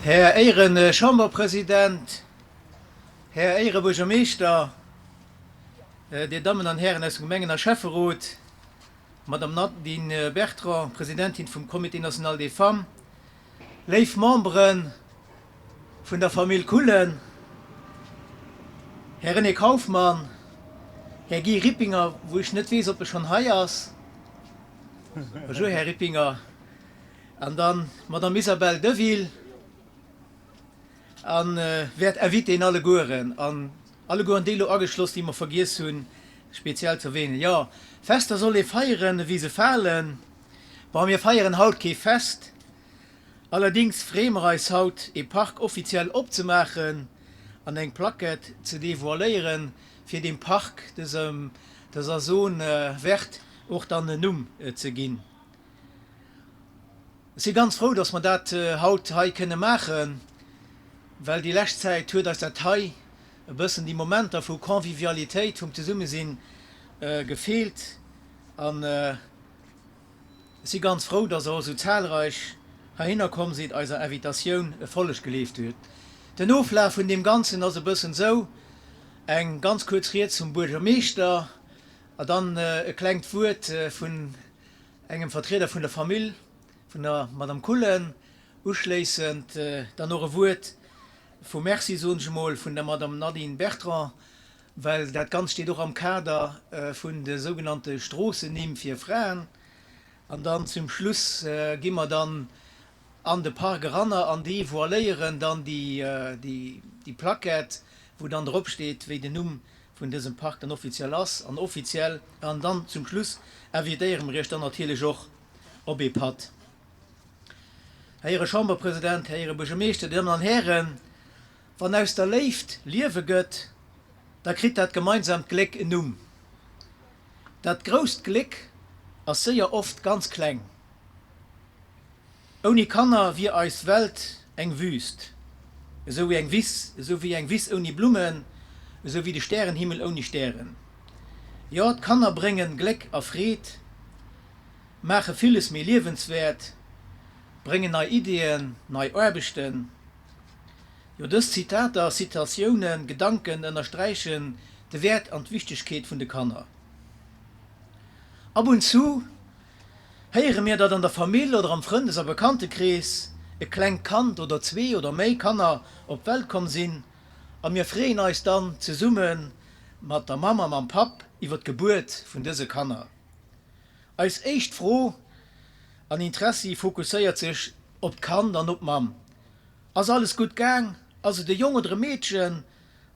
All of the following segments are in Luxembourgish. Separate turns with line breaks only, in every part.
Här Éiere-Chamberpresident, Här Éiere-Buergermeeschter, Dir Dammen an Hären aus dem Gemengen a Schäfferot, Madame Nadine Bertrand, Presidentin vum Comité national des femmes, léif Membere vun der Famill Kullen, Här René Kaufmann, Här Guy Rippinger, wou ech net weess, ob e schonn hei ass, Bonjour, Här Rippinger, an dann d'Madame Isabelle Deville a wäert Invitéen allegueren an allegueren déi elo ageschloss, déi mer vergiess hunn speziell ze erwähnen. Jo, Fester soll ee feieren ewéi se falen. Bon, mir feieren haut kee Fest, allerdéngs freeë mer eis haut ee Park offiziell opzemaachen an eng Plaquette ze devoiléieren, fir deem Park, dësem, dëser Zone verte och dann en Numm ze ginn. Ech si ganz frou, dass mer dat haut hei kënne maachen, well déi lescht Zäit huet eis dat hei e bëssen, déi Momenter vu Convivialitéit, vum Zesummesinn, gefeelt. An ech si ganz frou, dass Der och esou zahlreich heihinner komm sidd, eiser Invitatioun Folleg geleeft hutt. Den Oflaf vun deem Ganzen ass e bëssen esou, Eng ganz kuerz Ried vum Buergermeeschter a dann e klengt Wuert vun engem Vertrieder vun der Famill vun der Madame Kullen, uschléissend dann och e Wuert vu Merci, soen ech emol, vun der Madame Nadine Bertrand, well dat Ganzt steet och am Kader vun de sougenannte Stroossennimm fir Fraen. An dann zum Schluss gi mer dann an de Park eranner an devoiléieren dann déi Plaquette, wou dann drop steet, wéi den Numm vun dësem Park dann offiziell ass an offiziell. An dann zum Schluss invitéiere mer Iech dann natierlech och op ee Patt. Här Éiere Chamberpresident, Här Éiere Buergermeeschter, Dir Dammen an Hären, wann aus der Léift Liewe gëtt, da kritt dat gemeinsamt Gléck en Numm. Dat grousst Gléck ass séier oft ganz kleng. Ouni Kanner wier eis Welt eng Wüst, esou wéi eng Wiss, esou wéi eng Wiss ouni Blummen, esou wéi de Stärenhimmel ouni Stären. Jo, d'Kanner bréngen Gléck a Freed, maache villes méi liewenswäert, bréngen nei Ideeën, nei Aarbechten. Jo, dës Zitater, Citatiounen, Gedanken ënnersträichen de Wäert an d'Wichtegkeet vun de Kanner. Ab und zu Héiere mir, datt an der Famill oder am Frëndes a Bekanntekrees e klengt Kand oder zwee oder méi Kanner op d'Welt komm sinn a mir freeën eis dann zesumme mat der Mamm a mam Papp iwwer d'Gebuert vun dëse Kanner. Eis éischt Fro an Interessi fokusséiert sech op d'Kand an op d'Mamm. Ass alles gutt gaang? Ass et e Jong oder e Meedchen?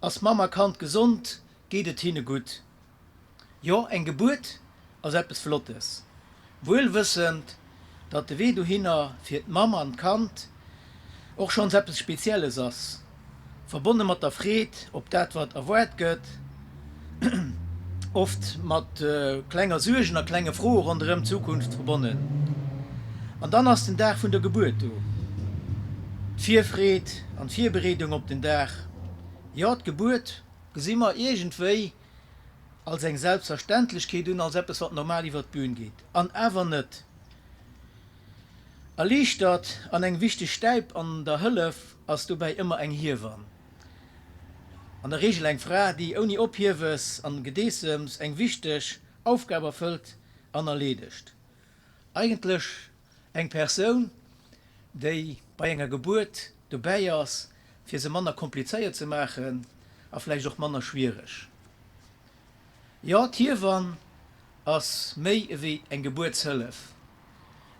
Ass Mamm a Kand gesond? Geet et hinne gutt? Jo, eng Gebuert ass eppes Flottes, wuelwëssend, datt de Wee dohinner fir d'Mamm an d'Kand och schonns eppes Spezielles ass, verbonne mat der Freed op dat wat erwaart gëtt, oft mat klenger Suergen a klenge Froe ronderëm d'Zukunft verbonnen. An dann ass den Dag vun der Gebuert do, d'Virfreed an d'Virbereedung op den Dag. Jo, d'Gebuert gesi mer iergendwéi als eng Selbstverständlechkeet un, als eppes wat normal iwwert d'Bühn geet, an awer net. Erliichtert an eng wichteg Stäip an der Hëllef ass dobäi ëmmer eng Hiewann, an der Reegel eng Fra, déi ouni Ophiewes an Gedeessems eng wichteg Aufgab erfëllt an erleedegt. Eigentlech eng Persoun, déi bei enger Gebuert dobäi ass, fir se manner komplizéiert ze maachen a vläicht och manner schwiereg. Jo, d'Hiewann ass méi ewéi eng Gebuertshëllef.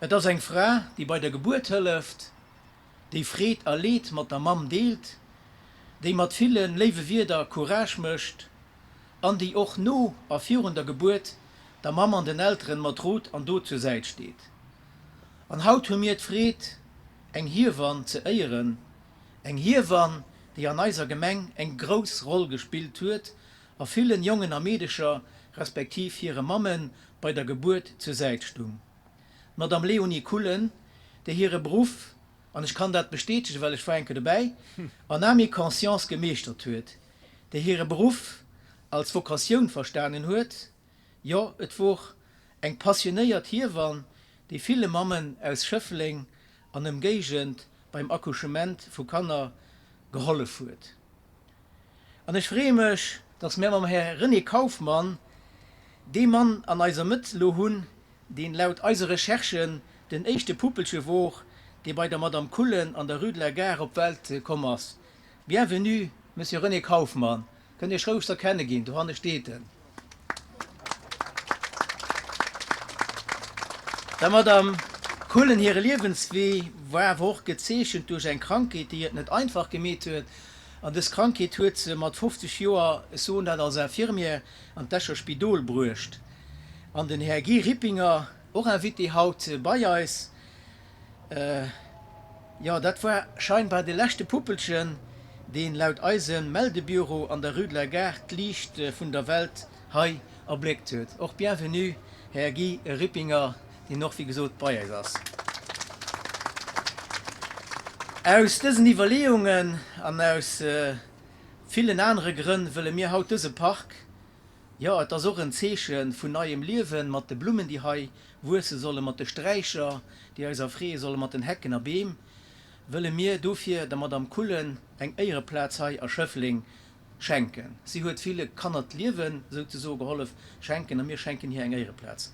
Et ass eng Fra, déi bei der Gebuert hëlleft, déi Freed a Leed mat der Mamm deelt, déi mat ville léiwe Wierder Courage mécht an déi och no a virun der Gebuert der Mamm an den Elteren mat Rot an Dot zur Säit steet. An haut hu mir d'Freed, eng Hiewann ze éieren, eng Hiewann, déi an eiser Gemeng eng grouss Roll gespillt huet a villen Jongen a Meedecher, respektiv hire Mammen, bei der Gebuert zur Säit stung. D'Madame Léonie Kullen, déi hire Beruff, an ech kann dat bestätegen, well ech war eng Kéier dobäi, en âme et conscience gemeeschtert huet, déi hire Beruff als Vocatioun verstanen huet, jo, et wor eng passionéiert Hiewann, déi ville Mammen aus Schëffleng an Ëmgéigend. beim Accouchement vu Kanner gehollef huet. An ech freeë mech, dass mär mam Här René Kaufmann dee Mann an eiser Mëtt lo hunn, deen laut eise Recherchen den éischte Puppelche wor, dee bei der Madame Kullen an der Rue de la Gare op d'Welt komm ass. Bienvenue, Monsieur René Kaufmann. Kënnt Iech roueg z'erkenne ginn, dohanne steet en. Der Madame Kullen hire Liewenswee war awer och gezeechent duerch eng Krankheet, déi et net einfach gemeet huet. An dës Krankheet huet se mat 50 Joer, ech soen dat als Infirmière, an d'Escher Spidol bruecht. An den Här Guy Rippinger, och Invité haut bei eis, Jo, dat war scheinbar de leschte Puppelchen, deen laut eisem Meldebüro an der Rue de la Gare d'Liicht vun der Welt hei erbléckt huet. Och bienvenue, Här Guy Rippinger, deen och wéi gesot bei eis ass. Aus dësen Iwwerleeungen an aus villen anere Grënn wëlle mir haut dëse Park, Jo, et ass och en Zeeche vun neiem Liewen, mat de Blummen, déi hei wuesse sollen, mat de Sträicher, déi eis erfreeë sollen, mat den Hecken a Beem, wëlle mir dofir der Madame Kullen eng Éiereplaz hei a Schëffleng schenken. Si huet ville Kanner d'Liewen souzesoe gehollef schenken a mir schenken hir eng Éiereplaz.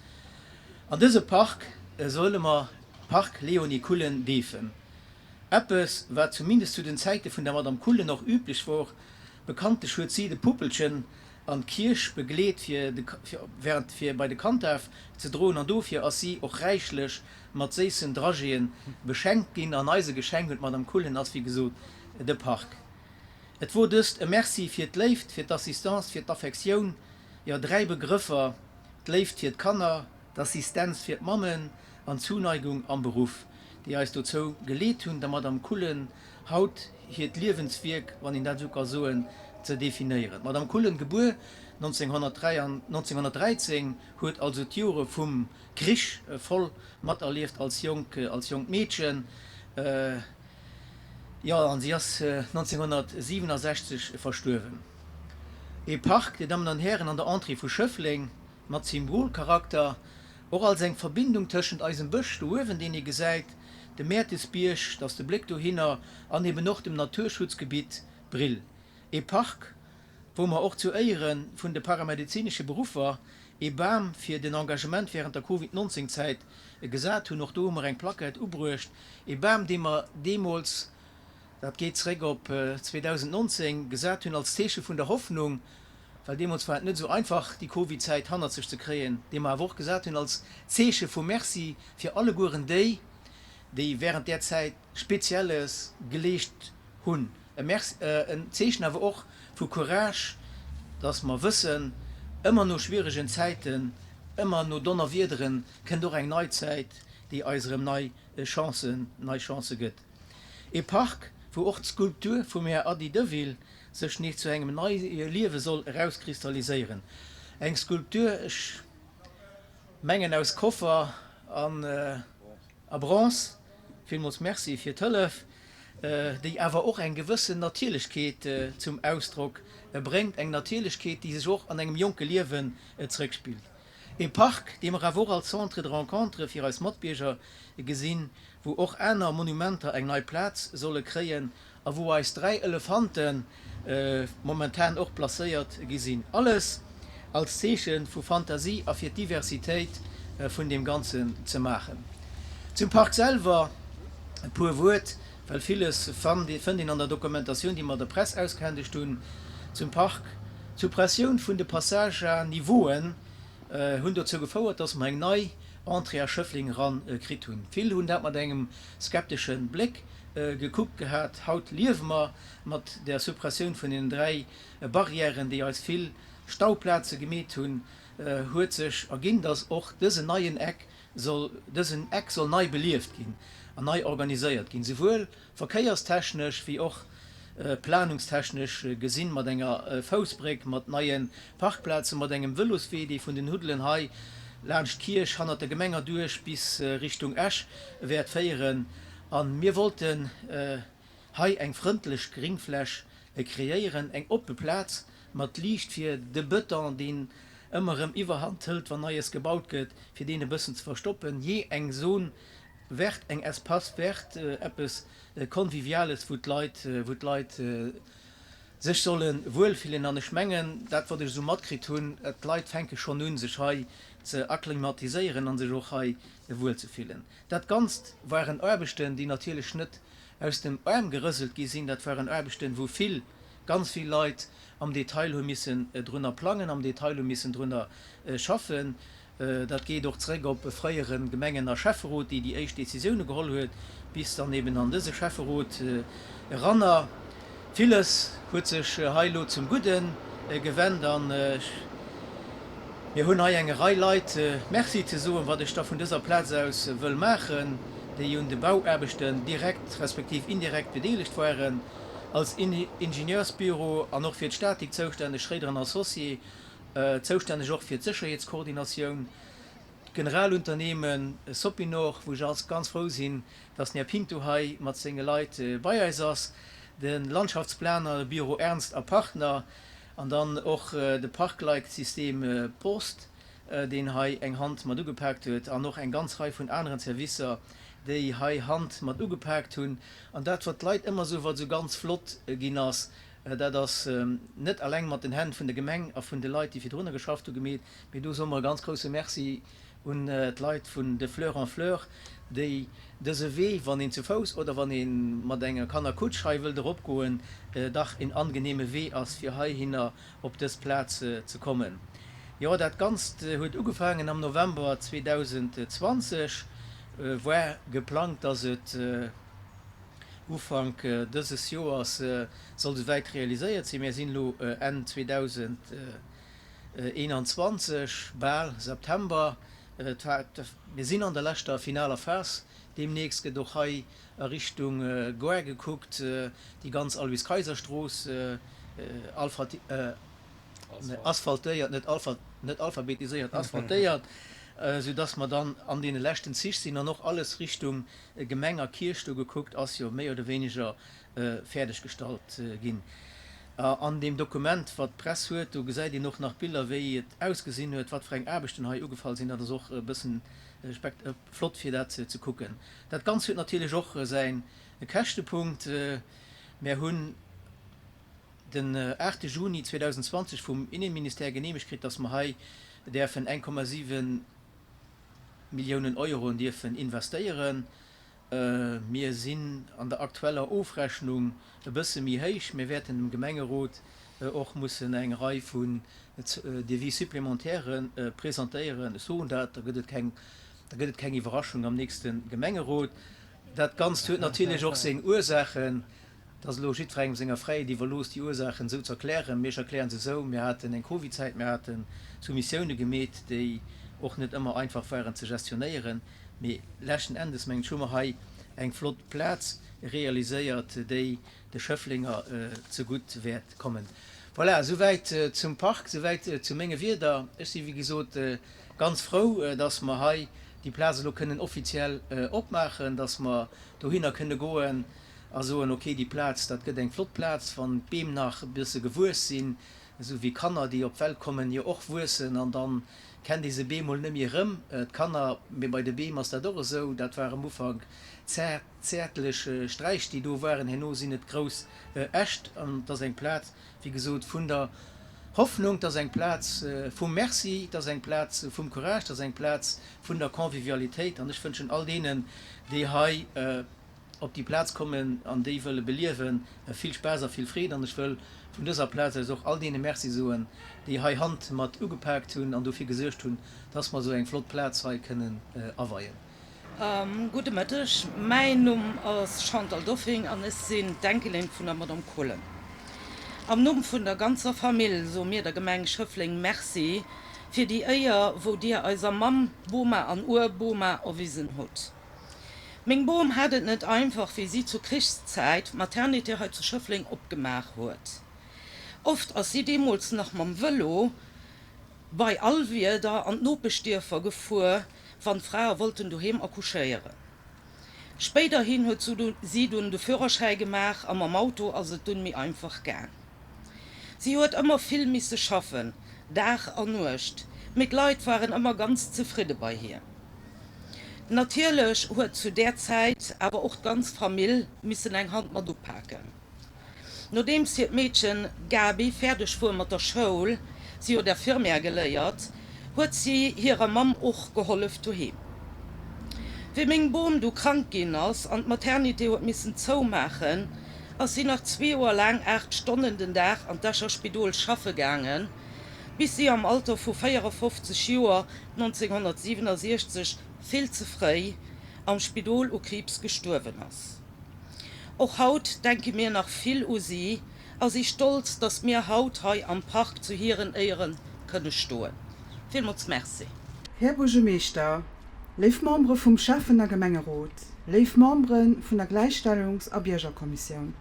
An dëse Park solle mer Park Léonie Kullen deefen. Eppes, wat zumindest zu den Zäite vun der Madame Kullen och üblech wor, Bekanntlech huet si de Puppelchen an d'Kierch begleet fir de während fir bei de Kanddaf ze droen an dofir ass si och räichlech mat séissen Dragéeën beschenkt ginn an eise Geschenk un d'Madame Kullen ass wéi gesot de Park. Et wor dëst e Merci fir d'Léift, fir d'Assistance, fir d'Affektioun, jo 3 Begrëffer, d'Léift fir d'Kanner, d'Assistenz fir d'Mammen an d'Zuneigung am Beruff, déi eis dozou geleet hunn der Madame Kullen haut hiert Liewenswierk, wann een dat esou ka soen, ze definéieren. D'Madame Kullen, gebuer 1913, huet also d'Jore vum Krich voll materlieft als jonk, als jonkt Meedchen. Jo, an si ass 1967 verstuerwen. Ee Park, Dir Dammen an Hären, an der Entrée vu Schëffleng, mat Symbolcharakter, och als eng Verbindung tëschent eisem Bësch do uewen, deen ee gesäit, dem Mäertesbierg, dass de Bléck dohinner, an eben och dem Naturschutzgebitt Brill. Ee Park, wou mer och zu Éiere vun de paramedezinesche Beruffer ee Bam fir den Engagement während der Covid 19 Zäit gesat hunn. Och do hu mer eng Plaquette ubruecht. Ee Bam, dee mer deemools, dat geet zréck op 2019, gesat hunn als Zeeche vun der Hoffnung, well deemools war et net esou einfach, déi Covid-Zäit hannert sech ze kréien, dee mer awer och gesat hunn als Zeeche vu Merci fir allegueren déi, déi während där Zäit Spezielles geleescht hunn. E Merci, en Zeechen awer och vu Courage, dass mer wëssen, ëmmer no schwieregen Zäiten, ëmmer no Donnerwiederen kënnt och eng nei Zäit, déi eis erëm nei Chancen, nei Chancë gëtt. E Park, wou och d'Skulptur vum Här Ady Deville sech nees zu engem neie Liewe soll erauskristalliséieren. Eng Skulptur, ech mengen aus Koffer an a Bronze, villmools Merci fir d'Hëllef, déi awer och eng gewëssen Natierlechkeet zum Ausdrock bréngt, eng Natierlechkeet, déi sech och an engem jonke Liewen zrëckspillt. E Park, dee mer awer och als Centre de rencontre fir eis Matbierger gesinn, wou och aner Monumenter eng nei Plaz solle kréien a wou eis 3 Elefante momentan och placéiert gi sinn. Alles als Zeeche vu Fantasie a fir d'Diversitéit vun deem Ganzen ze maachen. Zum Park selwer e puer Wuert, well villes fënnt een an der Dokumentatioun, déi mer der Press ausgehändegt hunn. Zum Park, D'Suppressioun vun de Passage-à-niveauen hunn dozou gefouert, dass mer eng nei Entrée a Schëffleng eran kritt hunn. Vill hunn dat mat engem skeptesche Bléck gekuckt gehat. Haut liewe mer mat der Suppressioun vun deenen 3 Barrièren, déi eis vill Stauplaze gemeet hunn, huet sech erginn, dass och dësen neien Eck soll, dësen Eck soll nei belieft ginn an nei organiséiert ginn, souwuel verkéierstechnesch wéi och planungstechnesch gesinn, mat enger Foussbréck, mat neie Parkplazen, mat engem Vëloswee, dee vun den Huddelen hei laanscht d'Kierch, hannert der Gemeng erduerch bis Richtung Esch wäert féieren. A mir wollten hei eng frëndlech Gringfläch kreéieren, eng oppe Plaz mat Liicht, fir de Bëton, deen ëmmer erëm Iwwerhand hëlt, wann Neies gebaut gëtt, fir deen e bëssen ze verstoppen, jee eng Zone. Verte, eng Espace verte, eppes Conviviales, wou d'Leit, wou d'Leit sech solle wuelfillen. An ech mengen, dat wat ech esou matkritt hunn, d'Leit fänke schonn un, sech hei ze akklimatiséieren a sech och hei wuelzefillen. Dat Ganzt waren Aarbechten, déi natierlech net aus dem Aarm gerëselt gi sinn. Dat waren Aarbechten, wou vill, ganz vill Leit am Detail hu missen drunner plangen, am Detail hu missen drunner schaffen. Dat geet och zréck op e fréiere Gemengen a Schäfferot, déi déi éischt Décisioune geholl huet, bis dann eben an dëse Schäfferot eranner. Villes huet sech hei elo zum Gudde gewennt an mir hunn hei enge Rei Leit Merci ze soen, wat ech da vun dëser Plaz aus wëll maachen, déi un de Bauaarbechten direkt respektiv indirekt bedeelegt waren, als Ingenieursbüro an och fir d'Statik zoustänneg Schréider an Associés, Zoustänneg och fir d'Sécherheetskoordinatioun, d'Generalunternehme Sopinor, wou ech als ganz frou sinn, dass den Här Pinto hei mat senge Leit bei eis ass, de Landschaftsplaner, de Bureau Ernst a Partner an dann och de Parkleitsystem Post, deen hei eng Hand mat ugepaakt huet an och eng ganz Rei vun aneren Servicer, déi hei Hand mat ugepaakt hunn. An dat, wat d'Leit ëmmer soen, wat esou ganz flott ginn ass, Dat ass net alleng mat den Hänn vun der Gemeng a vun de Leit, déi virdrunner geschafft hu gemeet, mee do soe mer e ganz grousse Merci un d'Leit vun de Fleur en Fleur, déi dëse Wee, wann een zu Fouss oder wann ee mat enger Kannerkutsch hei wëllt eropgoen, dach en angenehme Wee ass, fir heihinner op dës Plaz ze kommen. Jo, dat Ganzt huet ugefaangen am November 2020, war geplangt, dass et Ufank dëses Joers soll souwäit realiséiert sinn. Mär sinn elo Enn 2021, bal September. Mir sinn an der leschter finaler Phas. Deemnächst gëtt och hei a Richtung Gare gekuckt, déi ganz Aloyse-Kayser-Strooss asphaltéiert, net alphabetiséiert, asphaltéiert, soudass mer dann an deene leschten Zich sinn an och alles Richtung Gemeng a Kierch do gekuckt, ass jo méi oder wéineger fäerdeg gestallt ginn. An deem Dokument, wat d'Press huet, do gesäit een och nach Biller, wéi et ausgesinn huet, wat fir eng Aarbechten hei ugefall sinn. Dat ass och e bëssen flott, fir dat ze kucken. Dat Ganzt huet natierlech och säi Käschtepunkt. Mär hunn den 8 Juni 2020 vum Innenministère geneemegt kritt, dass mer hei däerfen 1,7 Milliounen Euroen dierfen investéieren. Mir sinn an der aktueller Ofrechnung e bësse méi héich. Mir wäerten dem Gemengerot och mussen eng Rei vun Devis supplémentaires presentéieren. Ech soen dat, da gëtt et keng, da gëtt et keng Iwwerraschung am nächste Gemengerot. Dat Ganzt huet natierlech och seng Ursaachen. Et ass elo jiddwerengem senger Fräiheet iwwerlooss, déi Ursaachen esou ze erklären. Mee ech erklären se esou, Mir haten eng Covidzäit, mir hate Soumissioune gemeet, déi och net ëmmer einfach waren ze gestionéieren. Mee leschten Endes, mengen ech, hu mer hei eng flott Plaz realiséiert, déi de Schëfflenger zegutt wäert kommen. Voilà, esouwäit zum Park, esouwäit zu menge Wierder. Ech si wéi gesot ganz frou, dass mer hei déi Plaz elo kënnen offiziell opmaachen, dass mer dohinner kënne goen a soen, ok, déi Plaz, dat gëtt eng flott Plaz, wann d'Beem nach e bësse gewuess sinn, esou wéi Kanner, déi op d'Welt kommen, jo och wuessen an dann kennt ee se bemol net méi erëm, d'Kanner. Mee bei de Beem ass dat och esou, dat war am Ufank zäert, zäertlech Sträich, déi do waren, herno sinn et grouss Äscht an et ass eng Plaz, wéi gesot, vun der Hoffnung, et ass eng Plaz vum Merci, et ass eng Plaz vum Courage, et ass eng Plaz vun der Convivialitéit an ech wënschen all deenen, déi hei op déi Plaz kommen an déi wëlle beliewen, vill Spaass a vill Freed. An ech wëll vun dëser Plaz aus och all deene Merci soen, déi hei Hand mat ugepaakt hunn an dofir gesuergt hunn, dass mer esou eng flott Plaz hei kënnen aweien.
Gudde Mëtteg, mäin Numm ass Chantal Doffing an ech sinn d'Enkelin vun der Madame Kohlen. Am Numm vun der ganzer Famill soe mir der Gemeng Schëffleng Merci fir déi Éier wou Dir eiser Mamm, Boma an Urboma erwisen hutt. Meng Bom hat et net einfach, wéi si zur Krichszäit d'Maternité hei zu Schëffleng opgemaach huet. Oft ass si deemools nach mam Vëlo bei all Wieder an d'Nopeschdierfer gefuer, wann d'Frae wollten doheem accouchéieren. Spéiderhin huet si dunn de Führerschäi gemaach a mam Auto ass et dunn méi einfach gaang. Si huet ëmmer vill misse schaffen, Dag a Nuecht, mee d'Leit waren ëmmer ganz zefridde bei hir. Natierlech huet zu där Zäit awer och d'ganz Famill missen eng Hand mat upaken. Nodeems hiert Meedchen Gaby fäerdeg wuar mat der Schoul, si huet Infirmière geléiert, huet si hirer Mamm och gehollef doheem. Wéi meng Bom du krank ginn ass an d'Maternité huet missen zoumaachen, ass si nach zwee Joer laang 8 Stonnen den Dag an d'Escher Spidol schaffe gaangen, bis si am Alter vu 54 Joer 1967 vill ze fréi am Spidol u Kriibs gestuerwen ass. Och haut denke mir nach vill u si a si stolz, dass mir haut hei am Park zu hiren Éiere kënne stoen. Villmools Merci.
Här Buergermeeschter, léif Membere vum Schäffen a Gemengerot, léif Membere vun der Gläichstellungs a Biergerkommissioun,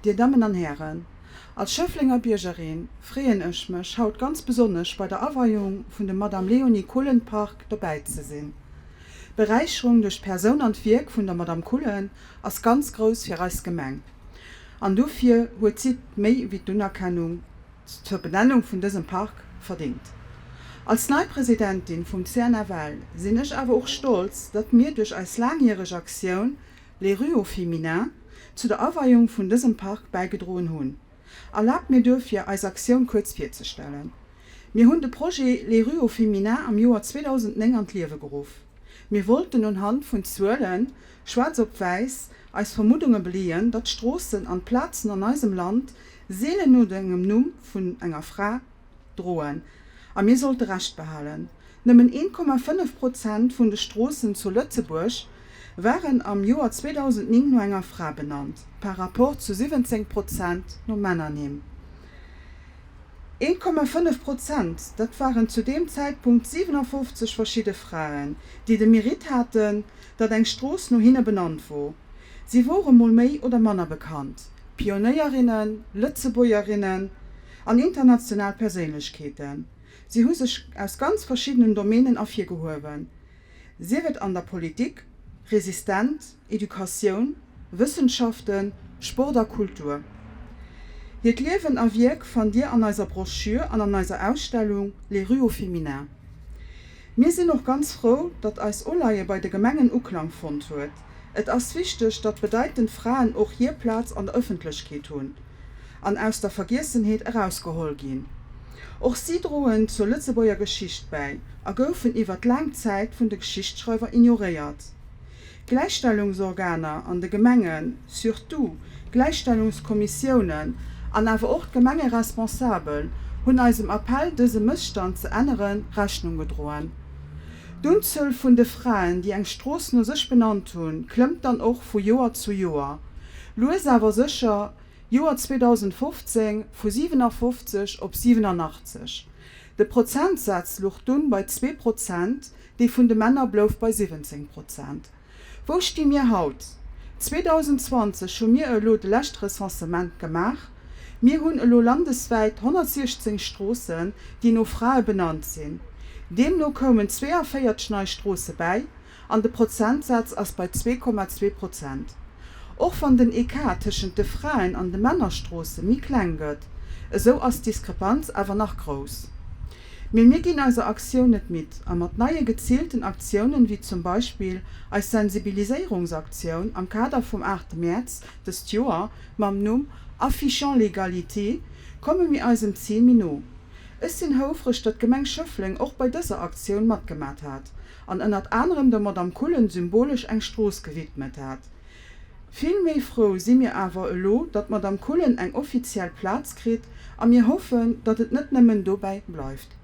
Dir Dammen an Hären, als Schëfflenger Biergerin freeën ech mech haut ganz besonnesch bei der Aweiung vun dem Madame Léonie Kullen Park dobäi ze sinn. D'Beräicherung duerch d'Persoun an d'Wierk vun der Madame Kullen ass ganz grouss fir eis Gemeng an dofir huet si méi wéi d'Unerkennung zur Benennung vun dësem Park verdingt. Als nei Presidentin vum CNFL sinn ech awer och stolz, datt mir duerch eis laangjäreg Aktioun Les rues au féminin zu der Aweiung vun dësem Park bäigedroen hunn. Erlaabt mir duerfir, eis Aktioun kuerz virzestellen. Mir hunn de Projet Les rues au féminin am Joer 2009 an d'Liewe geruff. Mir wollten unhand vun Zuelen, schwaarz op wäiss, eis Vermuddunge beleeën, datt d'Stroossen an d'Plazen an eisem Land seelen no engem Numm vun enger Fra droen. A mir sollte Recht behalen, Nëmmen 1,5 Prozent vun de Stroossen zu Lëtzebuerg waren am Joer 2009 no enger Fra benannt, par rapport zu 17 Prozent no Männernimm. 1,5 Prozent, dat waren zu deem Zäitpunkt 57 verschidde Fraen, déi de Mérite haten, datt eng Strooss no hinne benannt wor. Si wore mol méi oder manner bekannt, Pionéierinnen, Lëtzebuergerinnen an international Perséinlechkeeten. Si hu sech aus ganz verschiddenen Domänen ervirgehuewen, sief et an der Politik, Resistent, Educatioun, Wëssenschaften, Sport a Kultur. Hiert Liewen a Wierk fannt Dir an eiser Broschür an an eiser Ausstellung Les rues au féminin. Mir sinn och ganz frou, datt eis Uleie bei de Gemengen Uklang fonnt huet. Et ass wichteg, datt bedeitend Fraen och hir Plaz an der Ëffentlechkeet hunn an aus der Vergiessenheet erausgeholl ginn. Och si droen zur Lëtzebuerger Geschicht bäi a goufen iwwert laang Zäit vun de Geschichtsschreiwer ignoréiert. D'Gläichstellungsorganer an de Gemengen, surtout d'Gläichstellungskommissiounen an awer och d'Gemengeresponsabel hunn eisem Appell dëse Mësstand ze änneren, Rechnung gedroen. D'Unzuel vun de Fraen, déi eng Strooss no sech benannt hunn, klëmmt dann och vu Joer zu Joer. Lues awer sécher, Joer 2015 vu 57 op 87. De Prozentsaz luch dunn bei 2 Prozent, dee vun de Männer blouf bei 17 Prozent. Wou sti mir haut? 2020 hu mir elo de leschte Recensement gemaach. Mir hunn elo landeswäit 116 Stroossen, déi no Frae benannt sinn. Deemno koumen 42 nei Stroosse bäi an de Prozentsaz ass bei 2,2 Prozent. Och wann den Ecart tëschent de Fraen an de Männerstroosse méi kleng gëtt, esou ass d'Diskrepanz awer nach grouss. Mee mir ginn eiser Aktioun net midd a mat neie geziilten Aktiounen, wéi zum Beispill eis Sensibiliséierungsaktioun am Kader vum 8 Mäerz dëst Joer mam Numm Affichons l'égalité, komme mir eisem Zil méi no. Ech sinn houfreg, datt d'Gemeng Schëffleng och bei dëser Aktioun matgemat hat an ënnert anerem der Madame Kullen symbolesch eng Strooss gewidmet hat. Vill méi frou si mir awer elo, datt d'Madame Kullen eng offiziell Plaz kritt a mir hoffen, datt et net nëmmen dobäi bleift.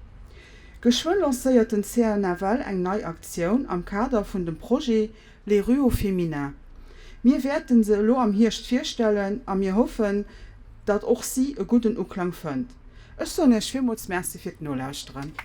Geschwë lancéiert den CNFL eng nei Aktioun am Kader vun dem Projet Les rues au féminin. Mir wäerten se elo am Hierscht virstellen a mir hoffen, datt och si e gudden Uklang fënnt. Ech soen Iech villmools Merci fir d'Nolauschteren.